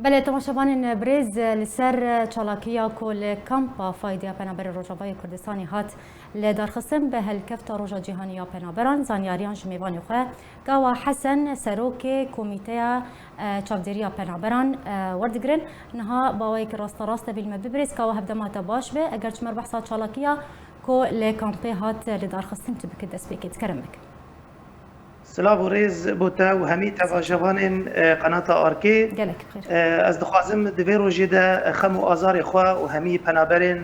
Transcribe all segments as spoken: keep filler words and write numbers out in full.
Belê, temaşevanên birêz, li ser çalakiya ku li kampa Faydê ya Penaberê Rojavayê Kurdistanê hat li darxistin bi helkefta Roja Cîhanî ya Penaberan, zanyariyan ji mêvanê xwe Kawa Hesen, serokê Komîteya, e, Çavdêriya Penaberan, e, werdigirin. Niha bi awayekî rasterast tevî li me bibirêz, kawa hevdema te baş be, eger çimer behsa çalakiya ku li kampê hat li darxistin tu bike destpêkê, dikerem bike. Silav û rêz bo te û hemî tevajevanên, e, qenata Arkê. Gelek bi xêr. E, ez dixwazim di vê rojê de xem û azarê xwe û hemî penaberên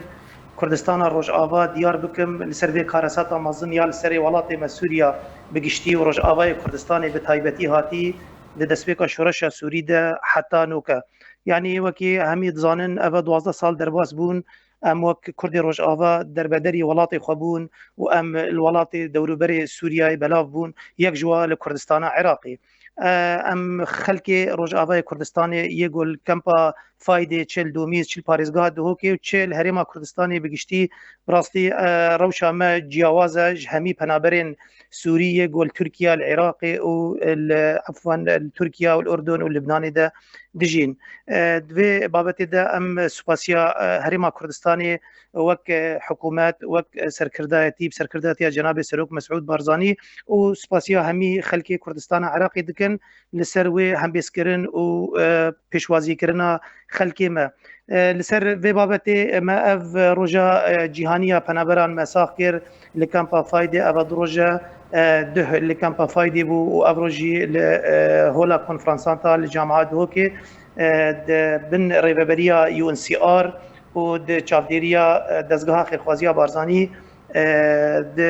Kurdistana Rojava diyar bikim. Li ser vê karesata mezin ya li serê welatê me Sûriya bi giştî û Rojavayê Kurdistanê bi taybetî hatî di destpêka şoreşa Sûrî de heta noke. Yanî wekî hemî dizanin, ev e duwazdeh sal derbas bûn. Em wek Kurdê Rojava derbederî welatê xwe bûn û em li welatê dewrûberê Sûriyeyê belav bûn, yek ji wa li Kurdistana Iraqê. E, em xelkê Rojavayê Kurdistanê yê ku li kempa Faydê, çi li Domîz, çi li parêzgeha Duhokê û çi li Herêma Kurdistanê bi giştî, bi rastî, e, rewşa me ciyawaz e ji hemî penaberên Sûrî yê ku li Tirkiye, li Iraqê û li, efwen, li Tirkiye û li Urdun û Libnanê de dijîn. E, di vê babetê de em spasiya, e, Herêma Kurdistanê wek, e, hikûmet, wek, e, serkirdayetî, bi serkirdayetiya Cenabê Serok Mesûd Barzanî û spasiya hemî xelkê Kurdistana Iraqê dikin li ser wê hembêzkirin û, e, pêşwazîkirina xelkê me. E, li ser vê babetê me ev roja, e, cîhanî ya penaberan me sax kir. Li kampa Faydê ev du roj e, e, duh li kampa Faydê bû û ev roj jî li, e, hola konferansan ta li Camia Duhokê, e, di bin rêveberiya U N C R û di çavdêriya, e, dezgeha xêrxwaziya Barzanî, e, di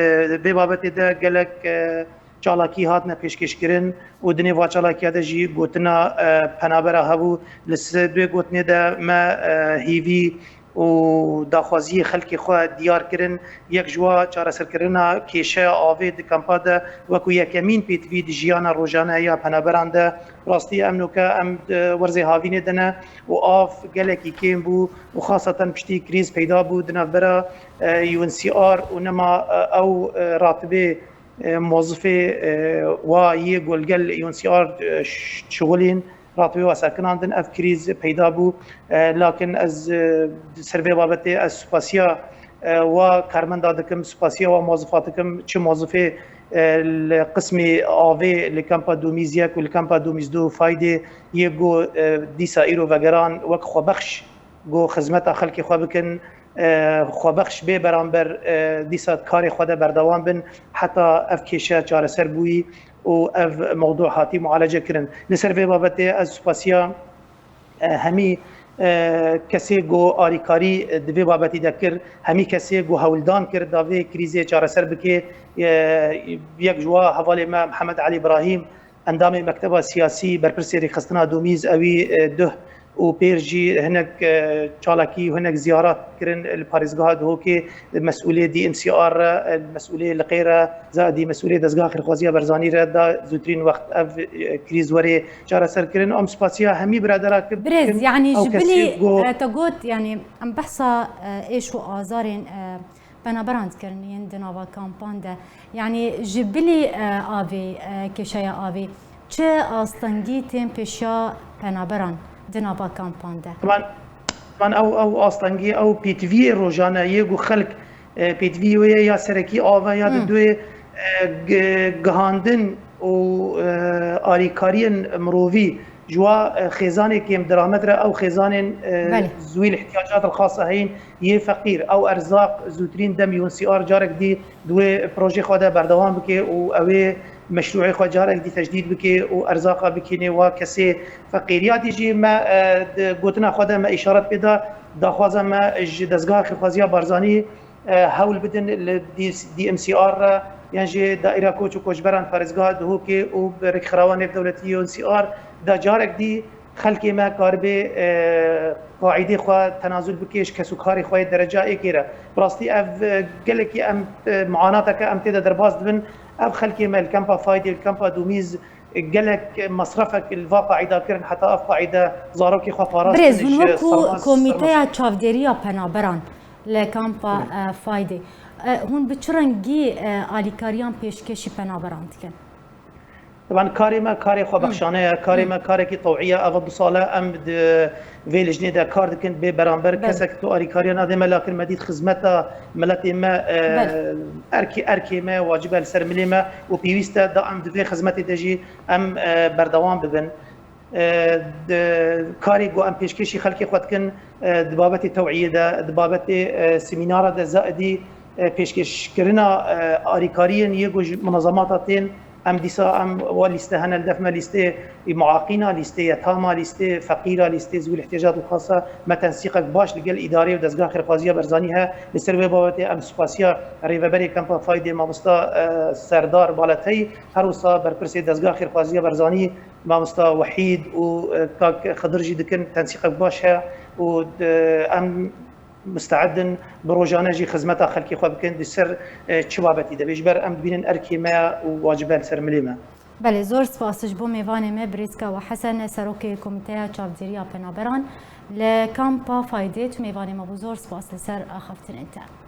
vê babetê de gelek, e, çalakî hatine pêşkêşkirin û di nêva çalakiya de jî gotina, e, penabera hebû. Li ser wê gotinê de me, e, hêvî û daxwaziyê xelkê xwe diyar kirin. Yek ji wa çareserkirina kêşeya avê di kampa de wekû yekemîn pêtivî di jiyana rojane ya penaberan de. Rastî em noke em di werzê havînê de ne û av gelekî kêm bû û xaseten piştî krîz peyda bû di navbera, e, U N C R û nema, e, ew, e, ratibê, e, mozifê, e, wa yê ku li gel U N C R, e, ş-, şixulîn. Ratibê wa sekinandin, ev krîz peyda bû. E, lakin ez, e, di ser vê babetê ez spasiya, e, wa karmenda dikim, spasiya wa mozifa dikim, çi mozifê, e, li qismê avê li kampa Domîz yek û li kampa Domîz du Faydê yê ku, e, dîsa îro vegeran wek xwebexş ku xizmeta xelkê xwe bikin, e, xwebexş bê beramber, e, dîsa karê xwe de berdewam bin heta ev kêşe çareser bûyî û ev mewdû hatî mualece kirin. Li ser vê babetê ez spasiya, e, hemî, e, kesê ku alîkarî, e, di vê babetî de kir, hemî kesê ku hewldan kir da vê krîzê çareser bike, e, yek ji wa hevalê me Mihemed Elî Brahîm, endamê Mekteba Siyasî, berpirsê Rêxistina Domîz, ewî, e, duh û pêr jî hinek, e, çalakî û hinek ziyarat kirin li parêzgeha Duhokê, mesûlê D M C R re, e, mesûlê Liqê re, zadî mesûlê Dezgeha Xêrxwaziya Barzanî re da zûtirîn wext ev, e, krîz were çareserkirin. Em spasiya hemî biradera kir. Birêz, yanî ew ji kesî bilî, go- e, te got, yanî em behsa, e, êş û azarên, e, penaberan dikirin yên di nava kampan de. Yanî ji bilî, e, avê, e, kêşeya avê, çi astengî tên pêşiya penaberan di nava kampan de? Teban, teban ew, ew astengî, ew pêtiviyê rojane yê ku xelk, e, pêtivî wê ye ya serekî av e ya di Hmm. duê, e, gi-, gihandin û, e, alîkariyên mirovî ji wa, e, xêzanê kêm deramet re ew xêzanên, e, Belê. Zu îl îhtiyacatê xasa heyîn yê feqîr, ew erzaq zûtirîn dem U N C R carek dî di wê projê xwe de berdewam bike û ew ê meşrûê xwe carek dî tejdîd bike û erzaqa bikînê wa kesê feqîr. Ya dî jî me, e, di gotina xwe de me îşaret pê da, daxwaza me ji Dezgeha Xêrxwaziya Barzanî, e, hewl bidin li D-, D M C R re, yan jî Daîra Koç û Koçberan Parêzgeha Duhokê û bi rêkxirawa nêvdewletî U N C R de carek dî xelkê me karibê, e, qaîdê xwe tenazul bike ji kes û karê xwe yê dereca êkê re. Bi rastî ev, e, gelekî em, e, muanateke em tê de derbas dibin. Ev xelkê me li kampa Faydê, li kampa Domîz, e, gelek mesrefek li va qaîda kirin, heta ev qaîde zarokê xwe parastin Birêz, hûn ji wekû sermas-, Komîteya sermas- Çavdêriya Penaberan li kampa, Hı. e, Faydê, e, hûn bi çi rengî, e, alîkariyan pêşkêşî penaberan dikin? Teban karê me karê xwebexşane ye, karê me karekî tewî ye. Ev du sal e em di vê lijnê de kar dikin, bê beramber kesek tu alîkariya nadê me, lakin me dît xizmeta miletê me, e, erkê, erkê me, wacib e li ser milê me û pêwîst e da em di vê xizmetê de jî em, e, berdewam bibin. E, di karê ku em pêşkêşî xelkê xwe dikin, e, di babetê tewîyê de, di babetê, e, semînara de zaidî, e, pêşkêşkirina, e, alîkariyên yê ku ji munezemata tên, em dîsa em wa lîste hene li def me, lîstê muaqîna, lîstê yetama, lîstê feqîra, lîstê zûl îhtiyacatê xasa, me tensîqek baş li gel îdarê û dezgeha xêrxwaziya Berzanî he. Li ser wê babetê em spasiya rêveberê Kampa Faydê mamosta, e, Serdar Baletey, her wisa berpirsê dezgeha xêrxwaziya Berzanî, mamosta Wehîd û, e, kak Xidir jî dikin, tensîqek baş heye û, e, em musteed in bi rojane jî xizmeta xelkê xwe bikin di ser, e, çi babetî de be. Ji ber em dibînin erkê me ye û wacib e li ser milê me. Belê, zor spas ji bo mêvanê me, Birêz Kawa Hesen, Serokê Komîteya Çavdêriya Penaberan li Kampa Faydê, tu mêvanê me bû. Zor spas li ser axaftinên te.